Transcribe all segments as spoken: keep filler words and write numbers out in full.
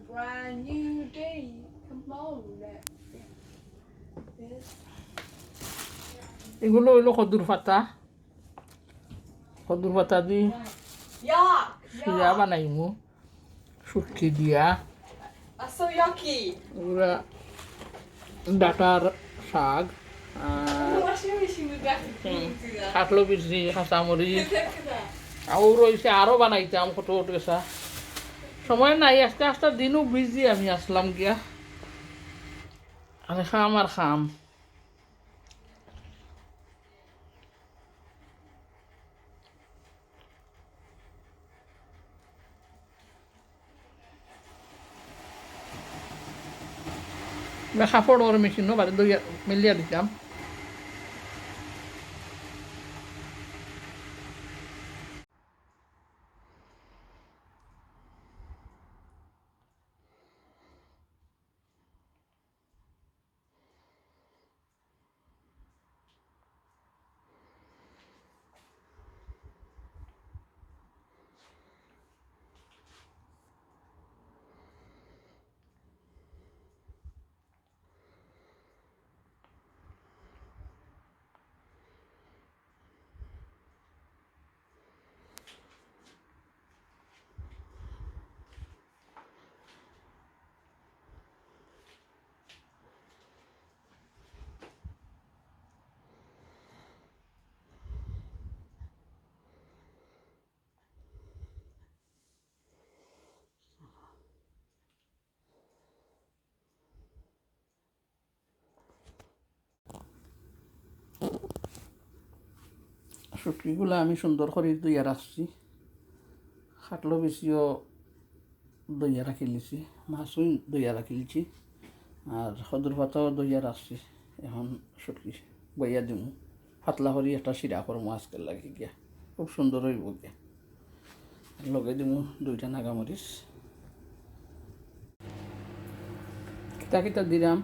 Brand new day. Come on, let's get this. এগুলো হইলো কদুর পাতা। কদুর পাতা দি Yeah, শিরা yeah. বানাইমু, শুটকি দিয়া। That's so yucky. ওরা ডাটার শাক, আর Oh, I should, we should be back in hmm, Queens, do that. কাটলো বিচি, কাঁচামরিচ। Look at that. আর ও রইছে, আরো বানাইতাম কত কত গেছা। সময় নাই, আস্তে আস্তে দিনও বিজি আমি আসলাম গিয়া। আরে খাম আর খাম। কাপড় ওর মেশিনও বাদে ধইয়া মেলিয়া দিতাম। শুটকিগুলা আমি সুন্দর করি ধইয়া রাখছি। কাটলো বিচিও ধইয়া রাখিলিছি, মাছও ধইয়া রাখিলিছি, আর কদুর পাতাও ধইয়া রাখছি। এখন শুটকি বইয়া দিমু, পাতলা করি একটা শিরা করমু আজকের লাগি গিয়া, খুব সুন্দর অইবো গিয়া। লগে দিমু দুইটা নাগামরিচ। কিতা কিতা দিলাম,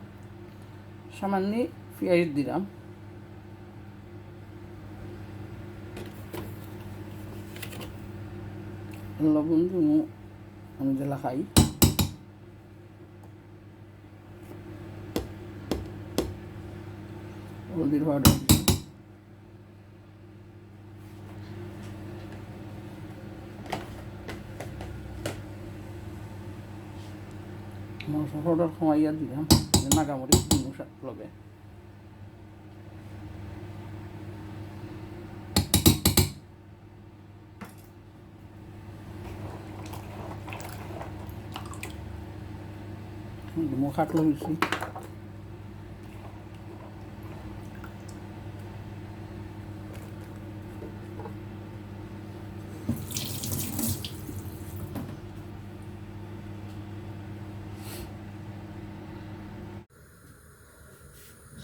সামান্য পিয়াজ দিলাম, লবণ দিমু, আমি যেলা খাই, হলদির পাউডার। মরিচ পাউডার কমাইয়া দিলাম, নাগামরিচ দিমু সাথে লগে। মুখ কাটলো বেশি।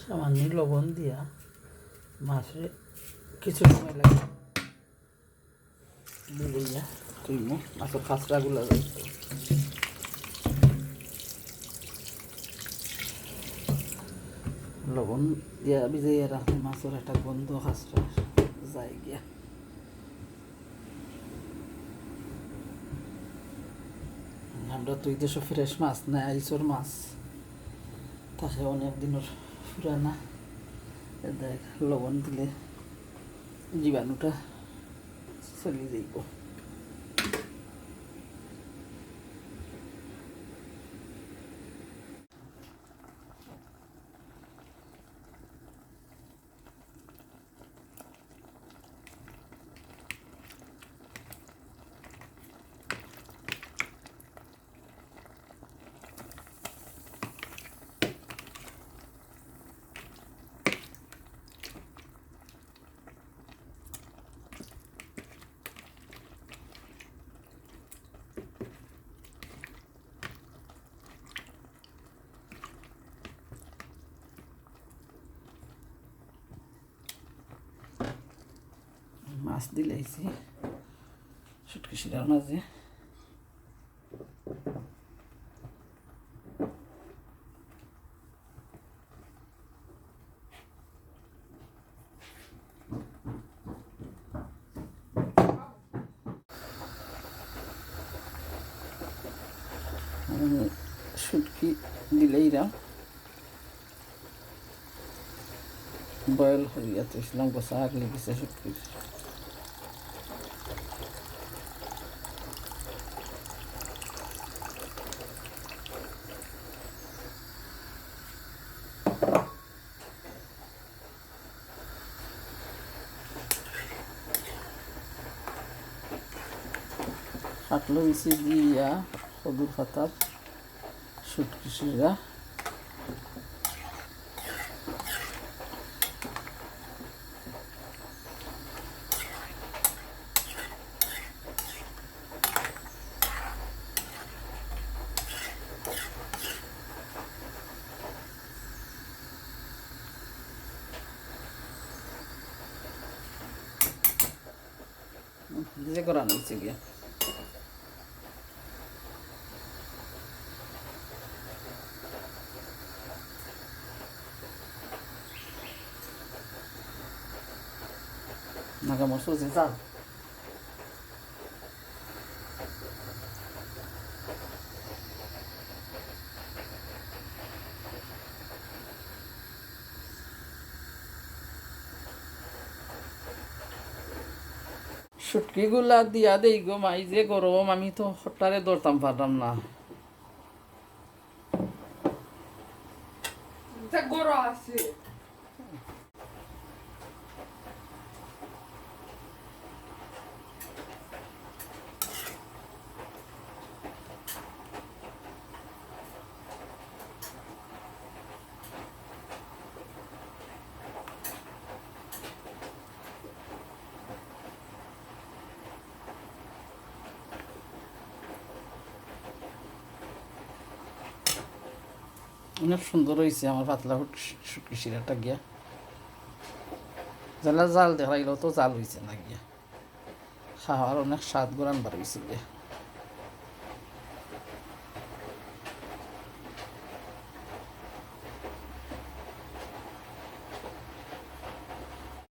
সামান্য লবণ দিয়া মাছে কিছু সময় লাগে। দিয়ে দিয়া তুই মু মাছের খাসরাগুলো লবণ দিয়া ভিজাইয়া রাখলে মাছের একটা গন্ধ খাসরা যায় গিয়া। আমরা তো এই দেশে ফ্রেশ মাছ নেই, আইসর মাছ থাকে অনেক দিনের পুরানা। এ দেখ, লবণ দিলে জীবাণুটা চলে যাইব। মাছ দিলাইছি শুটকি শিরার মাঝে। শুটকি দিলাইরাম, বয়েল করিয়া থইছিলাম, গোসা আগলি গেছে শুটকির। কাটলো বেশি দিয়া কদুর পাতার শুটকি শিরা। যে করা নিচে গিয়া। নাগা মরিচ যে ঝাল। শুটকিগুলা দিয়া দেই গো মাই, যে গরম, আমি তো হঠারে ধরতাম পারলাম না। এটা গরম আছে। অনেক সুন্দর অইছে আমার পাতলা হুট-, শুটকি শিরাটা গিয়া। যেলা জাল দেখাইলো তো জাল অইছে না গিয়া। খাওয়ার অনেক স্বাদ ঘ্রাণ বার অইছে গিয়া।